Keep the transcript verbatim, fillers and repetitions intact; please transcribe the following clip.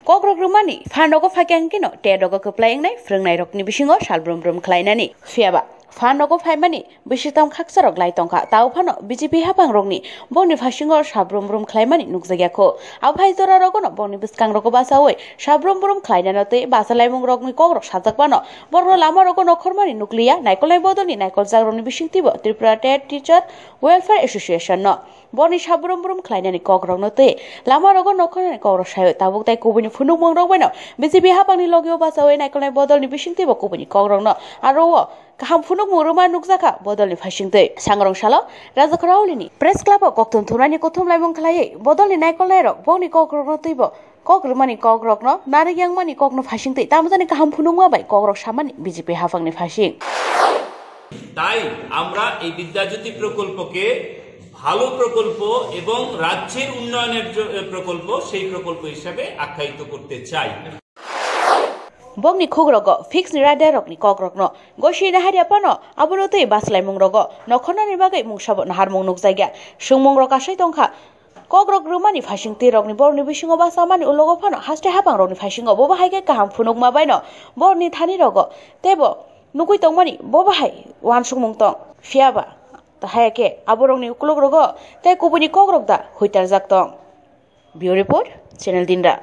Kokrok rwmani phan rogo phaikha hwnkhe no tet rogo kwplai wngnai phrwngnairokni bisingo salbrum brum khlainani. Phiyaba phan rogo phaimani bisitong khaksarok lai tongkha, tao phano B J P haphangrokni borni phasingo salbrum brum khlaimani nukjakya kho. Abo phai jora rogono borni bwskangrogo bachaui salbrum brum khlainano tei bachalaimung rokni kokrok sajak phano borokno lama rogo nokhormani nukliya. Naikolnai bodolni naikoljak rokni bisingtwibo Tripura Tet Teacher Welfare Association no borni salbrum brum khlainani kokrokno tei lama rogo nokhornani kokrok sayo tabuk tai kubuini phunukmung rok baino B J P haphangni logio bachaui naikolnai bodolni bisingtwibo kubuini kokrokno aro o kaham phunukmung rwma nukjakha bodolni phaisingtwi. Sangrong salo Rajakhor Aulini Press Club o kokthum thumnani kuthum laimung khlaiwi bodolni naikolnairok bongni kokrokno twibo kok rwmani kokrokno narwk yangmani kokno phaisingtwi tamjani kaham phunukma bai kokrok samani B J P haphangni phaising. তাই আমরা এই বিদ্যাজ্যোতি প্রকল্পকে ভালো প্রকল্প এবং রাজ্যের উন্নয়নের জ- প্রকল্প, সেই প্রকল্প হিসাবে আখ্যায়িত করতে চাই। Bongni khugrogo fix ni rider rokni kokrokno gosi naharya phano abono tei baslaimung rogo nokhornani bagwi mungsabo naharmung nukjakya. Swngmung rok asai tongkha. Kokrok rwmani phaising tei rokni borni bisingo bachamani ulogo phano haste haphang rokni phaisingo bobo hai khe kaham phunukma baino borni thani rogo teibo nugwi tongmani bobo hai uansukmung tong. Phiyaba haya khe aborokni ukulok rogo tei kubuini kokrok da huitarjak tong. Bureau Report, Channel Dinra.